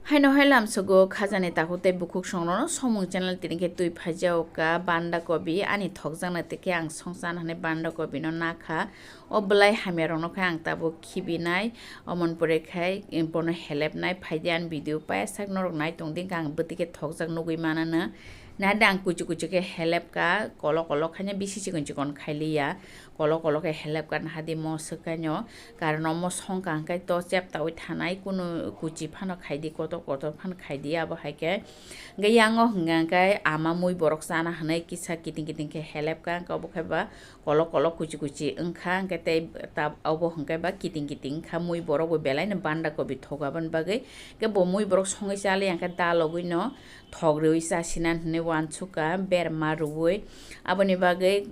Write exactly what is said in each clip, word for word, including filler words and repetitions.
Haino hai lamsogo khajani takhuk tei bukhuk songrono somung channel tini khe twi phaijago ka banda kobi ani thokjakna tei khe ang songchan hwnwi banda kobi no nakha. O bwlai hamya rokno khe ang tabuk khibinai, omon pore khai bono helepnai phaidi ani video paisak norok nai tongdi ang bwtwi khe thokjak nugwi manano. Nade ang kuchu kuchu khe helep ka kolok kolok khaina bisi chikon chikon khailiya. Kolok kolok khe helep ka nahadi mo swkaino, karon omo songkha hwnkhe to cheptaui thanai, kunu kuchi phano khaidi, kotor kotor phano khaidi, abo hai khe. Hwnkhe yango hwnkha hwnkhe ama mui borok chana hwnwi kisa kiting kiting khe helep ka, hwnkhe obo khe ba kolok kolok kuchi kuchi wngkha, hwnkhe tei ta-, obo hwnkhe ba kiting kiting wngkha, mui borok bo belai no banda kobi thogo aboni bagwi. Hwnkhe bo mui borok songwi chaliya hwnkhe dalogwi no thok rwui chasina hwnwi uansukha berma rwui, aboni bagwi.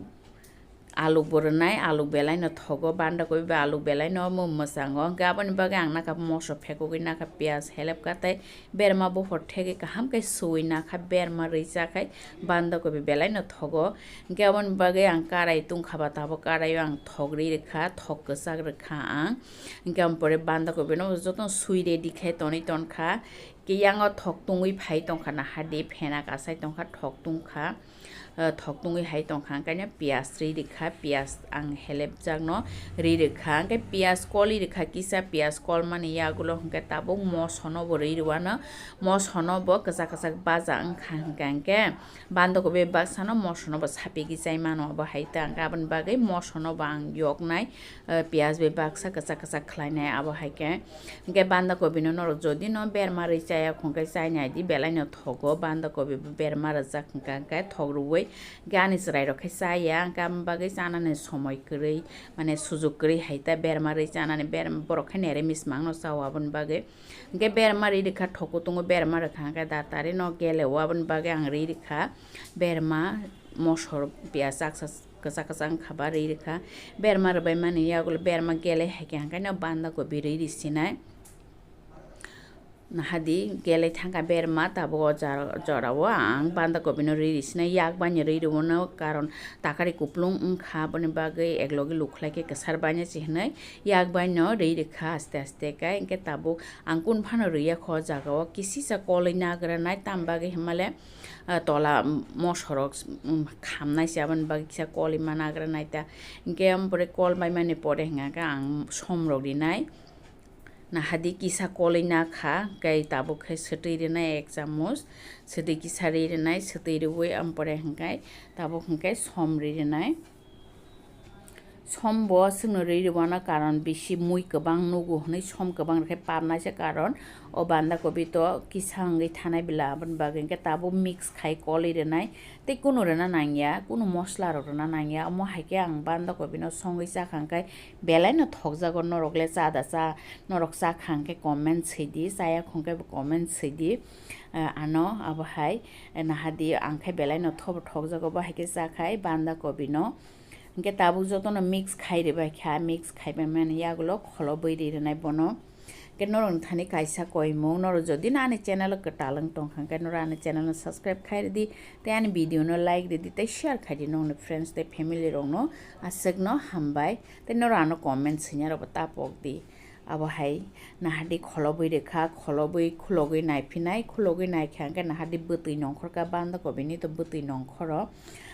Aluk bo rwnai, aluk belai no thogo, banda kobi bai aluk belai no omo mwchango. Hwnkhe aboni bagwi ang nakha moso phekugwi nakha piyaj helep ka tei berma buphor thegwi kaham khe suwi nakha, berma rwi chakhai banda kobi belai no thogo. Hwnkhe aboni bagwi ang karai tungkha ba tabuk karaio ang thok rwi rwkha, thok kwchak rwkha ang. Hwnkhe aboni pore banda kobi no jotono sui ready khe tonwi tonkha. Hwnkhe yango thok tungwi phai tongkha nahadi phena kasai tongkha, thok tungkha. Ah, thok tungwi hai tongkha, hwnkhe no piyaj rwi rwkha, piyaj ang helepjakno rwi rwkha, hwnkhe piyaj kolwi rwkha, kisa piyaj kolmani yagulo hwnkhe tabuk mosono bo rwi rwano, mosono bo kwchak kwchak baja wngkha hwnkhe, hwnkhe banda kobi baksano mosono bo sapigwi chai mano, abo hai ta hwnkhe aboni bagwi mosono bo ang yoknai, ah, piyaj bai baksa kwchak kwchak khlainai, abo hai khe. Hwnkhe banda kobi no norok jodi no berma rwi chaya hwnkhe chainai di, belai no thogo banda kobi bo berma rwjak hwnkha hwnkhe thok rwui hwnkhe ani chwrai rok khe chaya hwnkhe aboni bagwi chanani somoi kwrwi mane sujuk kwrwi hai ta berma rwi chanani berma borok khe nere mismang no chao aboni bagwi hwnkhe berma rwi rwkha thok kutungo berma rwkha hwnkhe datari no gele o aboni bagwi ang rwi rwkha berma mosor piyaj chaksa kwchak kwchak wngkha ba rwi rwkha berma rwbai mani yagulo berma gele hai khe hwnkhe no banda kobi rwi rwsinai. Nahadi gele thangkha berma tabuk o jora, jorao ang banda kobi no rwi rwsinai yak baino rwi rwno karon takari kuplung wngkha aboni bagwi eklogi lukhlai khe kwsar baino se hinwi yak baino rwi rwkha aste aste khe hwnkhe tabuk ang kun phano rwya kho o jagao kisisa kolwi nagra nai tam bagwi hinmale ah, tola mosorok khamnai se aboni bagwi kisa kolwi ma nagra nai ta hwnkhe aboni pore kol bai mani pore hwnkha khe ang som rok rinai. Nahadi kisa kolwi nakha, hwnkhe tabuk khe swtwi rwnai ek chamuch, swtwi kisa ri rwnai, swtwi rwui ampore hwnkhe tabuk hwnkhe som ri rwnai. Som bo chwngno ri rwano karon bisi mui kwbang nugo hwnwi som kwbang rwkhe papnaisa karon o banda kobi to kisa wngwi thanai bwla aboni bagwi hwnkhe tabuk mix khai kolwi rwnai. Tei kunu rwna nangya, kunu mosla rok rwna nangya, omo hai khe ang banda kobi no songwi chakha hwnkhe belai no thokjago norok le cha da cha, norok chakha hwnkhe comment swi di, chaya hwnkhe bo comment swi di, eh, ano abo hai, eh, naha di ang khe belai no thobo thokjago bo hai khe chakhai banda kobi no. Hwnkhe tabuk jotono mix khai rwbai kha, mix khaibai mani yagulo kholobwi ri rwnai bono. Hwnkhe norokni thani kaisa koimung, norok jodi no ani channel o kwtal wng tongkha, hwnkhe norok ani channel no subscribe khai rwdi, tei ani video no like rwdi, tei share khai di nokni friends tei family rokno, aswkno hambai, tei norok ano comment swinai rokbo ta pok di. Abo hai nahadi kholobwi rwkha, kholobwi khulogwi naiphinai, khulogwi naikha hwnkhe nahadi bwtwi nongkhorkha banda kobini to bwtwi nongkhoro.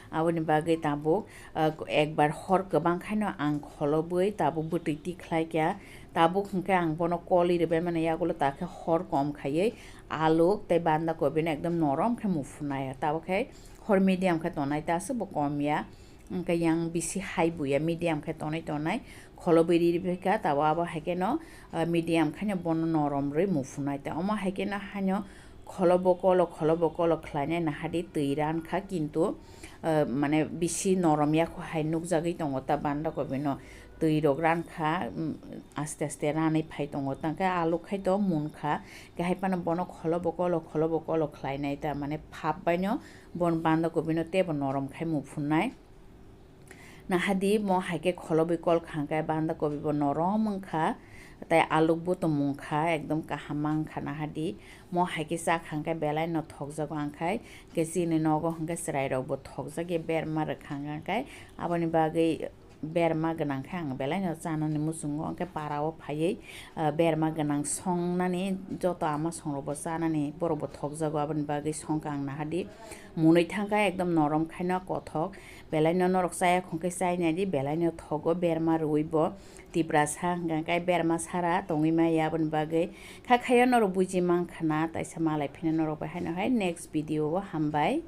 Aboni bagwi tabuk, ah, ekbar hor kwbang khaino ang kholobwi tabuk bwtwi tikhlai kha. Tabuk hwnkhe ang bono kolwi rwbaimani yagulo takhe hor kom khaiwi aluk tei banda kobino ekdom norom khe muphunai. Tabuk khe hor medium khe tonai ta aswk bo kom ya. Hwnkhe yang bisi high buya, medium khe tonwi tonai. Kholobwi ri rwbaikha, tabuk abo hai kheno, ah, medium khaino bono norom rwi muphunai. Tei omo hai kheno haino kholo bokolo, kholo bokolo khlainai nahadi twi rankha, kintu, ah, mane bisi norom ya kho hai nukjagwi tongo ta banda kobino twi rok rankha, mm, aste aste ranwi phai tongo. Tangkhe aluk khai to munkha, khe hai phano bono kholo bokolo, kholo bokolo khlainai ta, mane phap baino bon banda kobino teibo norom khai muphunnai. Nahadi mo hai khe kholobwi kol kha hwnkhe banda kobi bo norom wngkha, tei aluk bo tongmung kha, ekdom kaham wngkha nahadi. Mo hai khe cha kha hwnkhe belai no thokjago ang khai, hwnkhe chini nogo hwnkhe chwrai rok bo thokjak ya berma rwkha hwnkhe, aboni bagwi berma gwnang khe ang belai no chanani muchungo, hwnkhe para o phaiwi, ah, berma gwnang songnani joto ama songrokbo chanani borokbo thokjago, aboni bagwi songkha ang nahardi. Munui thangkha ekdom norom khaino kothok, belai no norok chaya khongkhe chai naidi, belai no thogo berma rwui bo. Tiprasa hwnkha khe berma sara tongwi maya, aboni bagwi kha khayo norok buji mankha na, taisa malai phino norok bai haino hai next video o hambai.